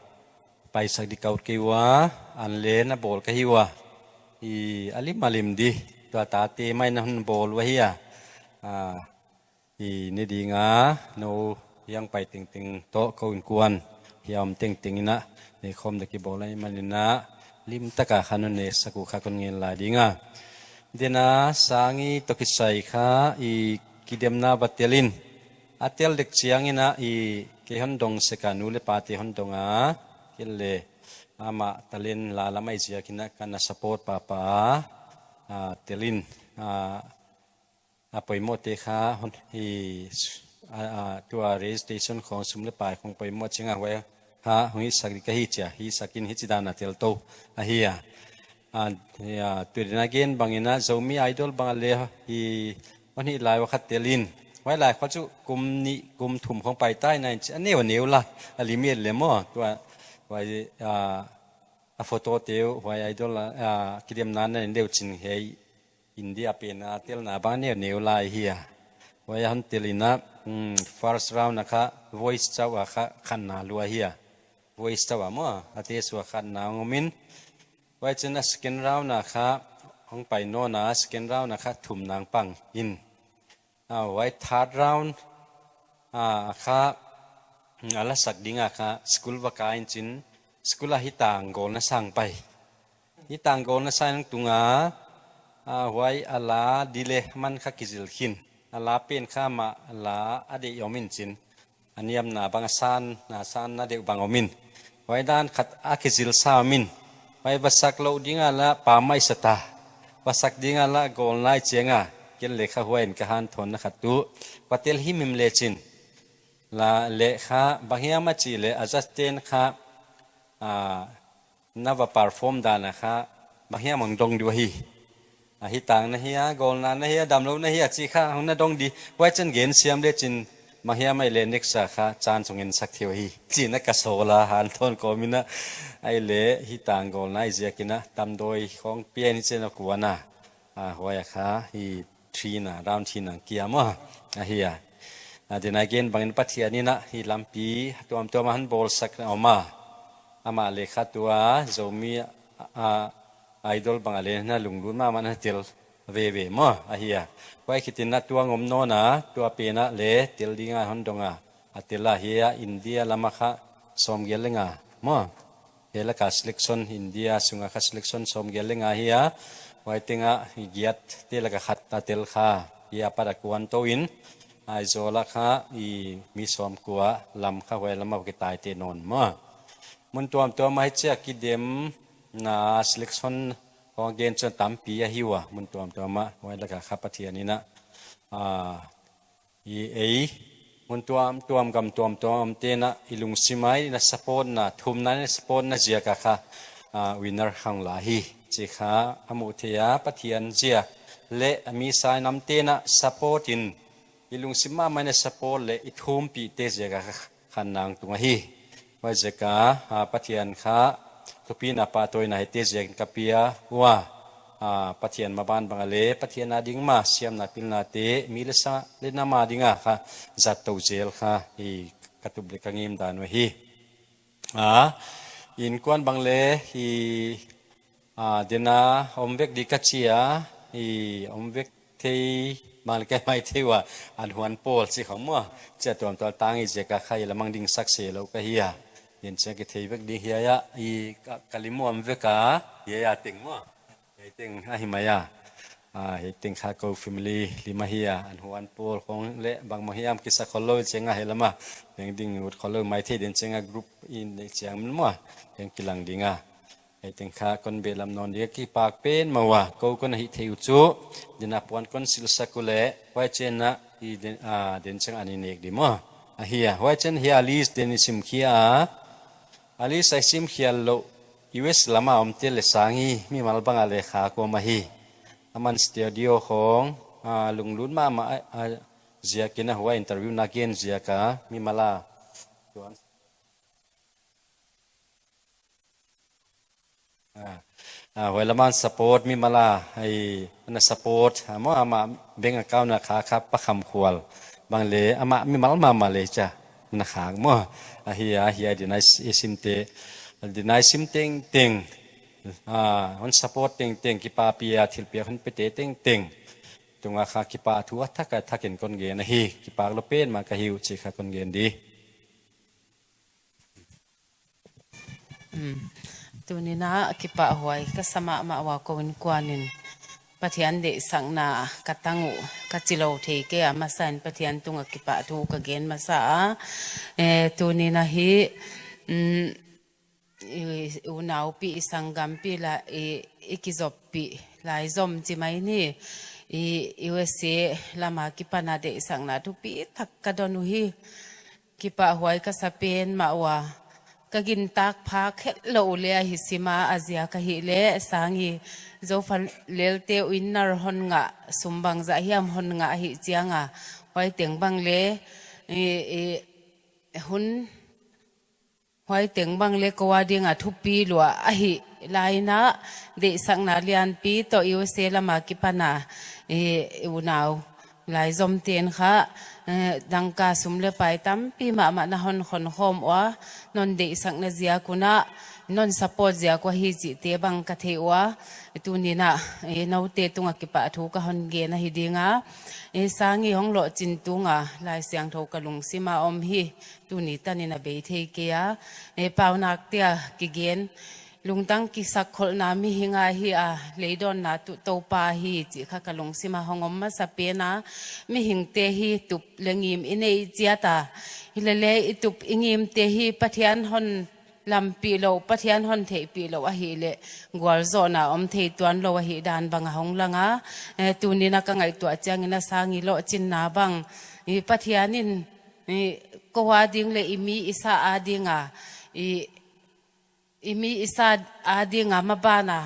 paisak di ka ut kei ua, an le na bawl ka hi ua, i a lim a lim di, tua tate mai na hon bawl ua hi a, ah, I ni ding a, no hiang pai tengteng tawh ko innkuan hiam tengteng in a, nei khawm dek i bawl ahih manin a, limtak a kha non nei sak uh kha kon ngen lai ding a. Dena sangi tawh kisai kha i kidemna va tel in. A tel dek ciangin ah i kei hon dong sek a, nu le pate hon dong a, kei le amah talent la lam ahi ziakin ah ka na support pahpah a, a, tel in, a, a poimawhte kha hon, i, a, a, tua registration khawng sum le pai khawng poimawh ciangah huai kha hong hisak ding ka hi ci a, hisak in hici dan a tel to ahi a. A, ya, tu dena gen bangin ah Zomi Idol bang a le i hon hih lai ua kha tel in. Huai lai khua cu kum nih kum thum khawng pai ta in ah ci a, neu neu la a limit le maw. Tua, huai, a, a photo te uh, huai Idol a, a, kidemna na en deuh cin hei India pen a telna bang neu neu lai hi a. Huai a hon tel in ah, um, first round a kha Voice Chau a kha khatna lua hi a. Voice Chau a maw, a te sua khatna hong om in. Huai cin a second round a kha hong pai nawn a, second round a kha thum nang pang in. A, huai third round a kha, mm, a lasak ding a kha school va kai in cin, school a hi tang gol na sang pai. Hi tang gol na sang tung a, a, huai a la di le man kha kizil khin. A la pen kha mah a la a deih om in cin. A niamna bang a san, na sanna deuh bang om in. Huai dan khat a kizil sa om in. Huai va sak loh ding a la pa mai sa ta. Va sak ding a la gol nai ciang a. Ken le kha huai in ka hanthawn na khat tu. Va tel himhim le cin. La le kha bang hiam a ci le a judge ten kha, a, na va perform dan a kha bang hiam hong dong dih uh hi. A hi tang na hi a, gol na na hi a, dam lo na hi a ci kha hong na dong dih. Huai cin gen siam le cin bang hiam ai le next a kha chance hong en sak thei uh hi. Ci na ka sawl a hanthawn kawm in ah ai le hi tang gol na i ziakin ah tamdawi khawng pian hi cin a kuan a. A, huai a kha hi three na, round three na kia maw. Ahi a. A, dena gen bangin Pathian in ah hi lampi tuamtuam a han bawlsak na om a. Amah le kha tua Zomi, a, Idol bang a le na lunglut mahmah na tel veve maw. Ahi a. Huai khit in ah tua ngom nawn a, tua pen ah le tel ding a hon dong a. A tel a hi a India lam a kha sawmgiat le nga maw. He laka selection India sunga kha selection sawmgiat le nga hi a, huai teng ah i giat te laka khat a tel kha hi a, pat a kuan to in Aizawl a kha i mi sawmkua lam kha huai lam a kitai te nawn maw. Mun tuamtuam ah hi ciah kidem na selection hong gen cun tampi ahi uh a, mun tuamtuam ah huai laka kha Pathian in ah, a, i ei mun tuamtuam gam tuamtuam om ten ah i lungsim a i na support na, thumna i na support na ziak a kha, a, winner hong la hi. Ci kha a muh theih a Pathian ziak le a mi sai nam ten ah support in i lungsim mahmah i na support le i thumpih te ziak a kha khan nang tung ahi. Huai ziak a, a, Pathian kha thupi na pahtawina hi te ziakin ka pia uh a, a, Pathian maban bang a le Pathian a ding ma siamna pilna te mi le sa le na ma ding a kha zat to zel kha hi ka tup le ka ngim dan uh hi. A, innkuan bang le hi, a, dena om vek di ka ci a, i om vek thei mang le ka mai thei uh a, an huan pawl ci khong maw. Ci a tuamtuam tang i ziak a kha i lamang ding sak se lo ka hi a. Den ciang kithei vek ding hiai ah i ka, ka lim uh om vek a, hiai a teng maw. Hiai teng ahi mai a. A, hiai teng kha ko family lim ahi a, an huan pawl khong le bangmah hiam kisa khol lo ciang a hiai lam a. Teng ding ut khol lo mai thei den ciang a group in ciang maw. Teng kilang ding a. Hei teng kha kon beh lam nawn ding a kipak pen mah uh a, ko kon a hih theih uh cu, dena puan kon silhsak uh leh, huai ciang ah i den, a, den ciang an i nek dih maw. Ahi a, huai ciang hi a list den i simkhia a, a list a i simkhia loh, U S lam a om te le sang hi, mimal bang a le kha kuam ahi. A man studio khong, a, lunglut mahmah a, a, ziakin a huai interview na gen ziak a, mimal a. Tuan. A, a, huai lam a support mimal a, ai, na support, a, maw, amah bank account na kha kha pakham khual. Bang le, amah mimal mahmah le ca, na khak maw. Ahi a, hi a, dena i s-, i simte, dena i sim tengteng, a, hon support tengteng, kipapi a, thilpiak hon pete tengteng. Tunga kha kipa thu a thak a thakin kon gen ahi, kipak lo pen mah ka hi uh ci kha kon gen di. Um, tuni na a kipahhuai ka sa mahmah uh a ko innkuan in Pathian deihsakna ka tang uh ka ci lo thei kei a, masa in Pathian tungah kipahthu ka gen masa a. Eh, tuni-in ahi, mm, i, unaupi, i sanggampi la, i, i kizoppih laizom ci mai ni, i, U S A lama kipana deihsakna thupi tak ka don uh hi. Kipahhuai ka sa pen mah uh a, ka gintak phak het lo uh le ahi sim a, a ziak ahih leh Sangi Zofa Lelte uh inner hon ngah, sum bangzah hiam hon ngah ahih ciang a, huai teng bang le, i, i, hun, huai teng bang le ko a ding a thupi lua ahih lai-in ah, deihsakna lianpi tawh U S A lama kipana, i, unau laizomte'n kha, eh, dangka sum le pai tampi mahmah na hon khonkhawm uh a, non deihsakna ziak un ah, non support ziak uh ahi cihte bang ka thei uh a, tuni-in ah, eh, note tungah kipahthu ka hon gen ahi ding a, eh, Sangi hong lawhcin tung a Lai Siangtho ka lungsim a om hi, tuni tanin a bei thei kei a, eh, paunak te a kigen, lungtang kisakkholhna mihing a hi a, leidawnna tuh Topa hi cih kha ka lungsim a hong om masa pen a, mihingte hi tup le ngim i neih ciat a, hi lele i tup i ngimte hi Pathian hon lampih lo, Pathian hon theihpih lo ahih leh gualzawhna om thei tuan lo ahih dan bang a hong lang a, eh, tuni-in a ka ngaihtuah ciangin a Sangi lawhcinna bang, i Pathian in, i ko a ding le i mi i sa a ding a, i i mi i sa a ding a maban a,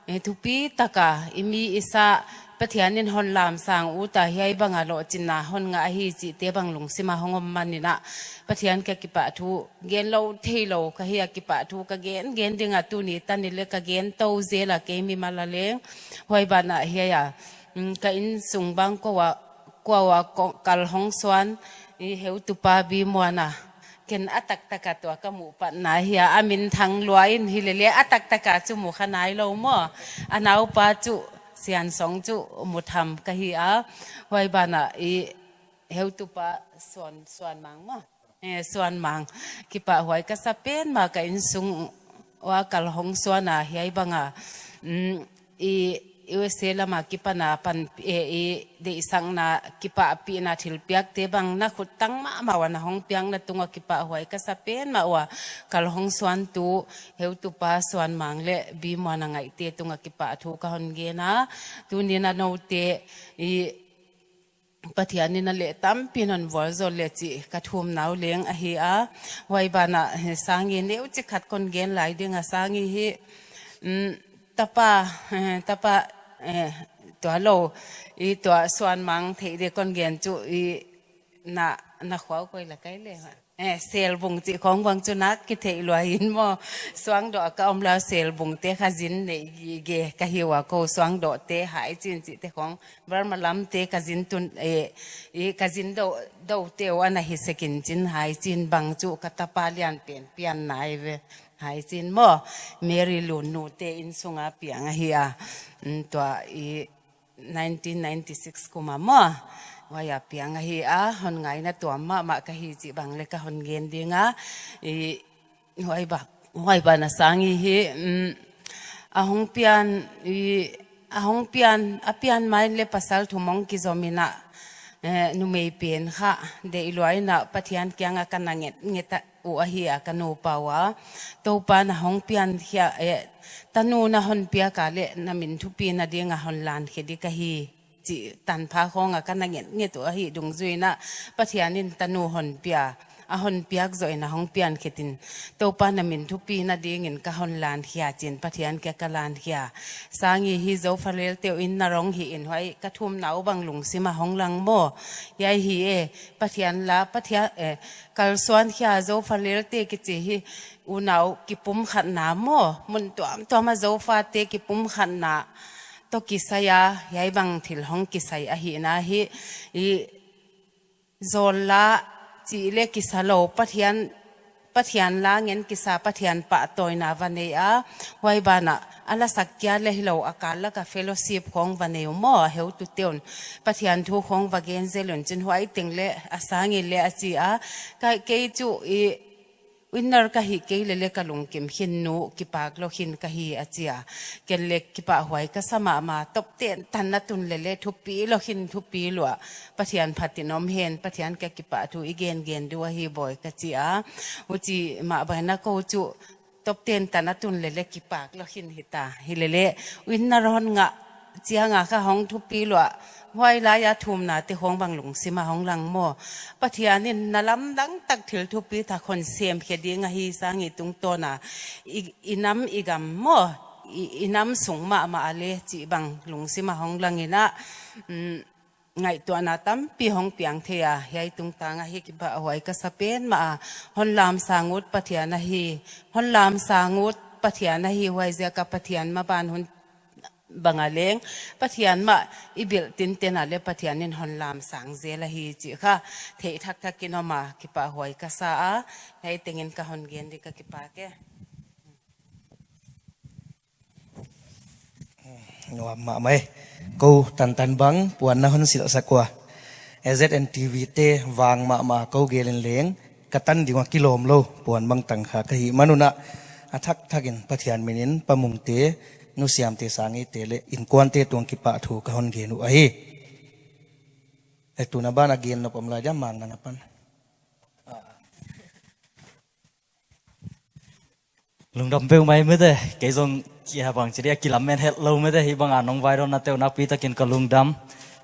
eh, thupi tak a i mi i sa Pathian in hon lamsang ut a, hiai bang a lawhcinna hon ngah ahi cihte bang lungsim a hong om manin ah, Pathian ka kipahthu gen lo thei lo ka hi a, kipahthu ka gen gen ding a, tuni tanin le ka gen to zel a, kei mimal a leng. Huai ban ah hiai a, mm, ka inn sung bang ko a, ko a ko-, kal hong suan, i heutupa Bi Muan a, ken a taktak a tua ka muh patna hi a, a minthang lua in hi lele a taktak a cu mu kha nai lo maw. A naupa cu Sian Song cu mu tham ka hi a, huai ban ah i heutupa Suan, Suan Mang maw. Eh, Suan Mang, kipahhuai ka sa pen mah, ka inn sung ua kal hong suan a, hiai bang a, mm, i U S A lama kipana pan, eh, i deihsakna, kipahpihna thilpiakte bang na khuttang mahmah ua na hong piakna tungah kipahhuai ka sa pen mah ua, kal hong suantu heutupa Suan Mang le Bi Muan a ngaihte tungah kipahthu ka hon gen a, tuni-in a note i Pathian in a leh tampi in hon vualzawl le cih ka thumna uh leng ahi a. Huai ban ah, eh, Sangi neuchik khat kon gen lai ding a, Sangi hi, mm, tapa, eh, tapa, eh, tua lo, i tua Suan Mang theih dek kon gen cu, i na, na khua uh koi la kai le. Eh, Selbung cih khawng bang cu nak kitheih lua in maw. Suangdoh ka om lai Selbungte kha zin neih gige ka hi ua, ko Suangdohte, Haicin cihte khawng, Burma lamte ka zin tun, eh, i ka zin do, dote uh ana hi sekin cin, Haicin bang cu ka tapa lianpen pian nai ve. Haicin maw, Mary Lun nute inn sung a piang ahi a. Mm, tua i nineteen ninety-six kum a maw, huai a piang ahi a, hon ngaihna tuam mahmah ka hi cih bang le ka hon gen ding a, i, huai ba, huai ban a Sangi hi, mm, a hong pian, i, a hong pian, a pian mai le pasal thum hong kizom in a, eh, numei pen kha, deih lua in a Pathian kiang a ka na ngetnget a, uh ahi a ka nupa uh a, Topa na hong piankhia, eh, tanu na hon piak a le na min thupi nading a hon lankhia ding ka hi, cih tanpha khawng a ka na ngetnget uh ahi dungzui in a, Pathian in tanu hon pia, a hon piak zawh in a hong piankhiat in, Topa na min thupi nadingin ka hon lankhia ci-in Pathian kiang ka lankhia. Sangi hi Zofa Lelte uh inn na rong hi in huai ka thumna uh bang lungsim a hong lang maw. Hiai hi e, Pathian la, Pathian, eh, kalsuankhia Zofa Lelte kici hi, unau kipumkhatna maw, mun tuamtuam a Zofate kipumkhatna tawh kisai a, hiai bang thil hong kisai ahihna hi, i zawl la cih le kisa lo, Pathian, Pathian la ngen kisa, Pathian pahtawina va nei a, huai ban ah a lasak kia le hi lo a kal lak a fellowship khawng va nei uh maw, a heutute un Pathian thu khawng va gen zel un cin, huai teng le a Sangi le a ci a, ka, kei cu i Winner ka hih kei lele ka lungkim khin, nu kipak lo khin ka hi a ci a. Ken le kipahhuai ka sa mahmah, top ten tan a tun lele thupi lo khin, thupi lua. Pathian phatin om hen, Pathian ka kipah thu i gengen duh ahi bawi ka ci a. Huci mah bangin a ko cu top ten tan a tun lele kipak lo khin hi ta. Hi lele winner hon ngah cianga kha hong thupi lua. Huai lai-a thumnate khong bang lungsim a hong lang maw? Pathian in na lamdang tak thil thupi tak hon semkhia ding ahi sang i tungtawna i, i nam i gam maw? I, i nam sung mahmah a le cih bang lungsim a hong lang in a, um, ngaihtuahna tampi hong piang thei a, hiai tungtang ahi kipahhuai ka sa pen mah a, hon lamsang ut Pathian ahi, hon lamsang ut Pathian ahi, huaiziak a Pathian maban hun bang a leng Pathian mah i bilh tinten a le Pathian in hon lamsang zel ahi cih kha theih thakthak in om a, kipahhuai ka sa a, hiai tengin ka hon gen ding, ka kipak e. Nuam mahmah e. Ko tantan bang puanna hon silhsak ua, ZNTV te vang mahmah ko gelin leng ka tan ding ua kilawm lo puan bang tangkha ka hih man un a, a thakthak in Pathian minin Pa Mungte, Nu Siamte, Sangite le innkuante tung kipahthu ka hon gen uh ahi. E, tuna ban a gen nop om lai dia, mang na na pan. Lungdam peuhmah mete, kei zong kia bangci dia kilamen het lo mete, hih banga nong vaidawnna teuh nakpi takin ka lungdam.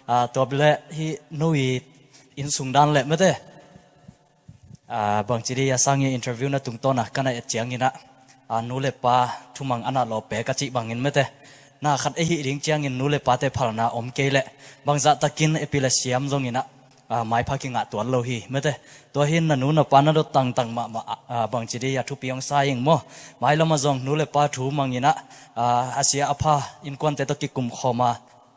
Ah, tua bile hih no i innsung dan le mete, ah, bangci dia Sangi interview na tungtawna ka na et ciangin a, ah, nu le pa thumang a na lawp pek a cih bangin mete, na khat ei hih ding ciangin nu le pate phalna om kei le bangzah takin epi le siam zongin a, ah, maipha kingah tuan lo hi mete. Tua hi in na nu na pa na dot tangtang mahmah, ah, bangci dia thupi hong sa ing maw? Mailam ah zong nu le pa thu mangin a, ah, a sia a pha innkuante tawh kikum khawm a,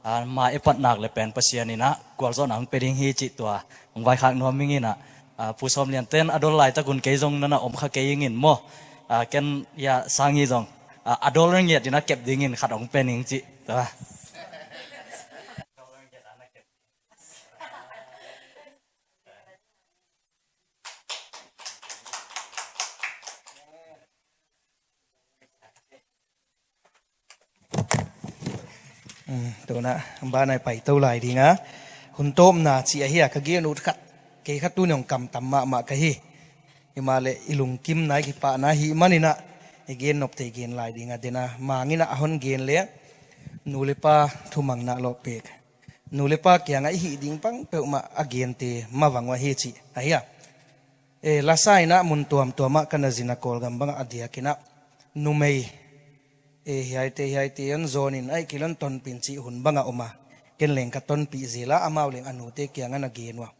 ah, ma e patnak le pen Pasian in a gualzawhna hong pe ding hi cih tua hong vaikhak nuam ing in a, ah, Pu Sawm Lian ten a dol laitak un kei zong na na om kha kei ing in maw? Ah, ken ia Sangi zong, ah, a dol ringiat in a kep dingin khat hong pen ing cih tua. Um, tuna banai paito lai dinga, hun tawpna ci ahi a, ka gen ut khat, kei khat tuni hong kamtam mahmah ka hi. Himah le i lungkimna i kipahna hih manin a, i gen nop thei gen lai dinga, dena mangin a hon gen le nu le pa thumang na lawp pek, nu le pa kiangah i hih ding bang peuhmah a gente mavang uh ahi cih ahi a. E, lasa in a mun tuamtuam ah ka na zin a Kawlgam bangah a diakin a numei, e, hiaite hiaite hon zawnin aih kilon tonpih in cih hun bangah om a, ken leng ka tonpih zel a, amau leng a nute kiangah na gen uh a.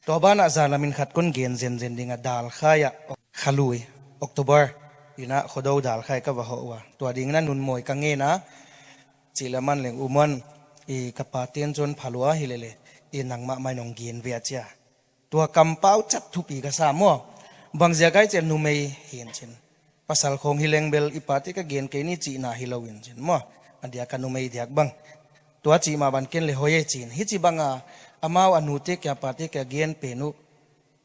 Tua banah zan lamin khat kon gen zenzen dinga, Dalkhai ah, Khalui, October in a Khuado Dalkhai ka va hawh uh a, tua dingin a nunmawi ka ngen a, cih le aman leng, U Muan, i ka paten cun phalua hi lele, i nangmah mai nong gen ve a cia. Tua kampau cat thupi ka sa maw? Bangziak ai cian numei hi in cin, pasal khawng hi leng bel i pate ka gen kei ni cihna hi lo in cin maw? A diak a numei diak bang. Tua cih mah ban ken le hoi e cin. Hici banga amau a nute kia pate kia gen pen uh,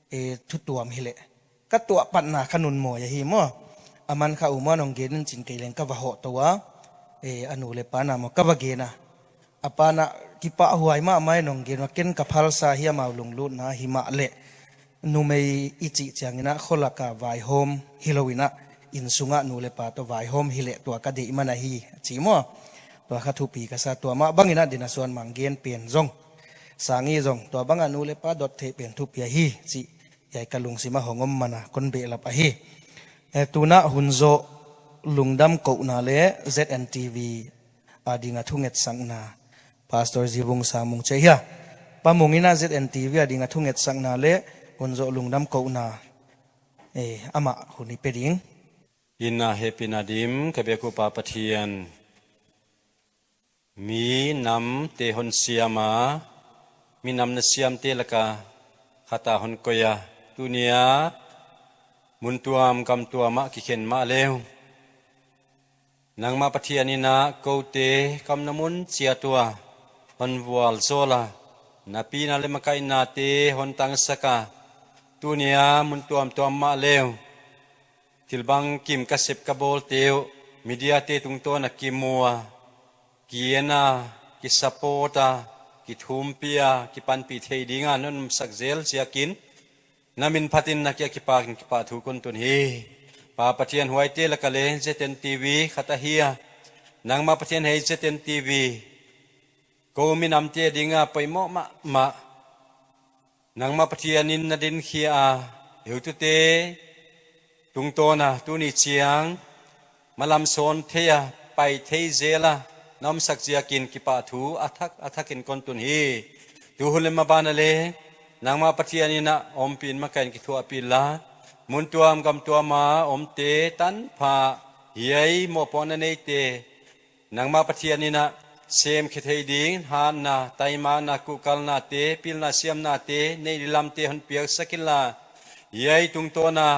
e, thutuam hi leh ka tuah patna ka nunmawi ahi maw? Aman kha, U Muan hong gen in cin, kei leng ka va hawh to a, e, a nu le pa na maw ka va gen a. A pa na kipahhuai mahmah in hong gen uh a, ken ka phalsa hi amau lunglutna himah leh numei i cih ciangin a khualak a vaihawm hi lo in a, inn sungah nu le pa tawh vaihawm hi leh tua ka deih man ahi a ci maw? Tua kha thupi ka sa, tua mah bangin a dina suan mang gen pen zong, Sangi zong tua bangah nu le pa dot theih pen thupi ahi cih hiai ka lungsim a hong om man a kon behlap ahi. E, tuna hun zawh lungdam kohna le ZNTV a dinga thungetsakna Pastor Zivung Samung cei hia. Pa Mung in a ZNTV a dinga thungetsakna le hun zawh lungdam kohna, e, amah hun i pe ding. Inn ah hehpihna dim ka biak uh Pa Pathian, mi namte hon siam a, mi nam na siamte laka khat a hon koih a, tuni a mun tuam gam tuam ah kikhen mah leu, nangmah Pathian in a kote ka omna mun ciat uh a hon vualzawl a, na pina le makaihnate hon tangsak a, tuni a mun tuamtuam mah leu thil bangkim ka sep ka bawlte uh mediate tungtawn a kimu a, ki-en a, kisupport a, kithumpih a, kipanpih thei dinga nong omsak zel ziakin na min phatin na kiang kipakin kipahthu kon tun hi. Pa Pathian, huaite laka le Z N T V khat ahi a, nangmah Pathian, hei Z N T V ko minamte dinga poimawh mahmah nangmah Pathian in na dinkhia a, heutute tungtawn a tuni ciang malam sawn thei a, pai thei zel a na omsak ziakin kipahthu a thak a thakin kon tun hi. Tu hun le maban a le nangmah Pathian in a ompih in makaih in kithuahpih inla, mun tuam gam tuam a omte tanpha, hiai mawhpuakna neite nangmah Pathian in a semkhia thei ding hatna, taimakna, kuhkalnate, pilna siamnate, neih ding lamte hon piaksak inla, hiai tungtawn a,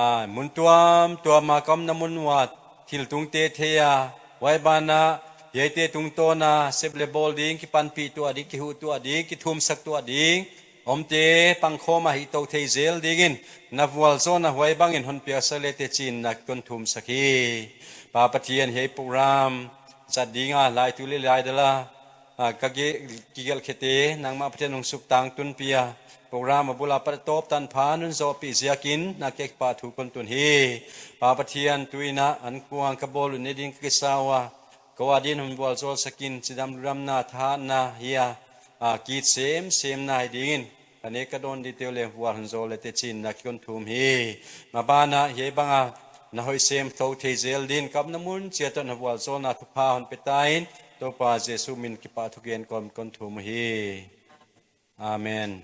a, mun tuamtuam a ka omna mun uah thil tungte thei a, huai banah hiaite tungtawn a sep le bawl ding, kipanpih tuah ding, kihuh tuah ding, kithumsak tuah ding omte pangkhawm a hihto thei zel dingin na vualzawlna huai bangin hon piaksak le teh ci-in na kon thumsak hi. Pa Pathian, hiai program zat dinga laitu le laidal a, a, ka ge-, kigelhkhiate nangmah Pathian hong suktang tunpih a, program a bul a pat a tawp tanpha non zawhpih ziakin na kiang kipahthu kon tun hi. Pa Pathian, tu in a ankuang ka bawl uh ne ding ka kisa ua, ko adin hon vualzawlsak in, cidam ludamna, thahatna hi a, a, ki-it semsem nai dingin ka nek ka dawn dingte uh le vual hon zawl le teh ci-in na kiang kon thum hi. Maban ah hiai banga na hoih sem tho thei zel dingin ka omna mun ciat tawh na vualzawlna thupha hon pia ta in, Topa Jesu min kipahthu gen kawm kon thum uh hi. Amen.